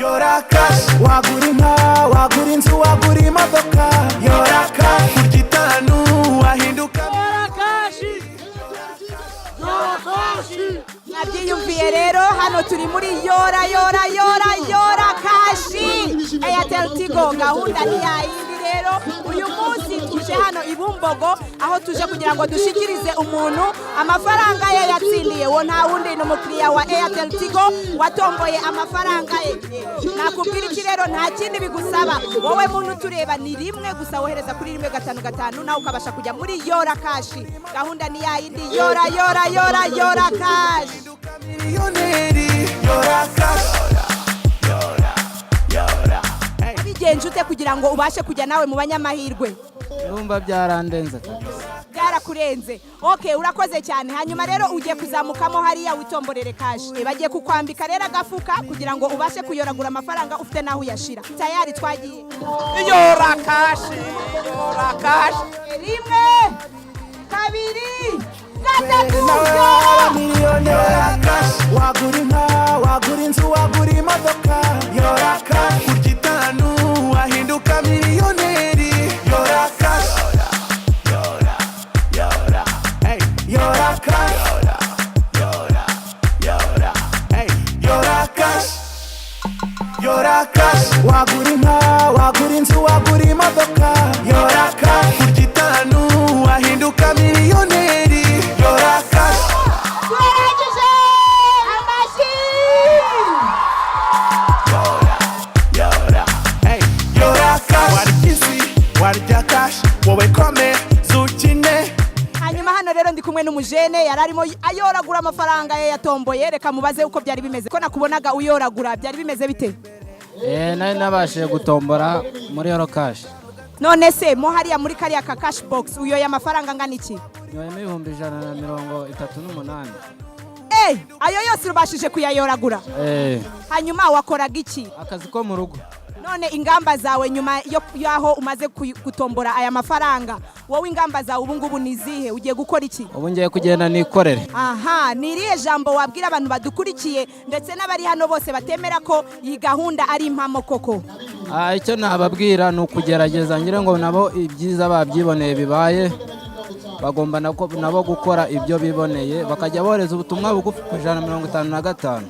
Yora cash. Wagura inka, wagura inzu, wagura imodoka. Yora cash. Kurya itanu wahinduka. Mwabyiyumviye rero, hano turi muri Yora Yora Yora Yora Cash, Airtel Tigo. Gahunda ni yayindi. Rero uyu munsi tuje hano i Bumbogo, aho tuje kugira ngo dushyikirize umuntu amafaranga ye yatsindiye. Wo nta wundi, ni umukiriya wa Airtel Tigo watomboye amafaranga ye. Nakubwira iki rero? Nta kindi bigusaba wowe muntu utureba, ni rimwe gusa wohereza kuri 155, nawe ukabasha kujya muri Yora Cash. Gahunda ni yayindi, Yora Yora Yora Yora Cash. Miliyoneri. Yora cash. Bigenje ute kugira ngo ubashe kujya nawe mu banyamahirwe? Ndumva byarandenze kabisa. Byarakurenze. OK, urakoze cyane. Hanyuma rero ugiye kuzamukamo hariya witomborere cash. Bagiye kukwambika rero agafuka kugira ngo ubashe kuyoragura amafaranga ufite n'aho uyashira. Tayari, twagiye. Yora Cash, Yora Cash. Rimwe, kabiri, gatatu. Nawe Yora! waba miliyoneri. Yora cash. Wagura inka, wagura inzu, wagura imodoka. Yora cash. Kurya itanu wahinduka miliyoneri. Yora cash. Hey. Yora cash. Hey. Yora cash. Yora cash. Wagura inka, wagura inzu, wagura imodoka. Yora cash. Kurya itanu wahinduka miliyoneri. Yora cash. Turarangije, amashyi! Hey. Yora cash. Warya isi, warya cash, wowe kome zukine. Hanyuma hano rero ndi kumwe n'umujene yari arimo ayoragura amafaranga ye yatomboye. Reka mubaze uko byari bimeze. Ko nakubonaga uyoragura, byari bimeze bite? Nari nabashije gutombora muri Yora Cash. None se mo hariya muri kariya ka cash box uyoye amafaranga angana iki? Nyoyemo 138,000. Ayo yose ubashije kuyayoragura? Eh. Hanyuma wakoraga iki? Akazi ko mu rugo. None ingamba zawe nyuma y'aho umaze gutombora aya mafaranga, wowe ingamba zawe ubu ngubu ni izihe? Ugiye gukora iki? Ubu ngiye kugenda nikorere. Aha, ni irihe jambo wabwira abantu badukurikiye ndetse n'abari hano bose batemera ko iyi gahunda ari impamo koko? Icyo nababwira ni ukugerageza, ngira ngo nabo ibyiza babyiboneye bibaye, bagomba nabo gukora ibyo biboneye, bakajya bohereza ubutumwa bugufi ku 155.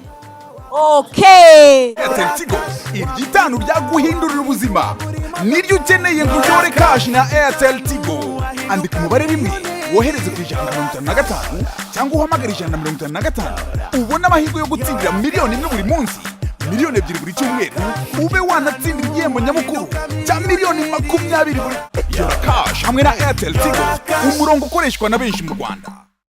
Okay. Airtel Tigo, iry'itanu ryaguhindurira ubuzima niryo ukeneye ngo uyore cash na Airtel Tigo. Andika umubare 1, wohereze ku 155, cyangwa uhamagare 155, ubone amahirwe yo gutsindira 1 miliyoni buri munsi, 2 miliyoni buri cyumweru, ube wanatsindira igihembo nyamukuru cya miliyoni 20 buri. Yora cash hamwe na Airtel Tigo, umurongo ukoreshwa na benshi mu Rwanda.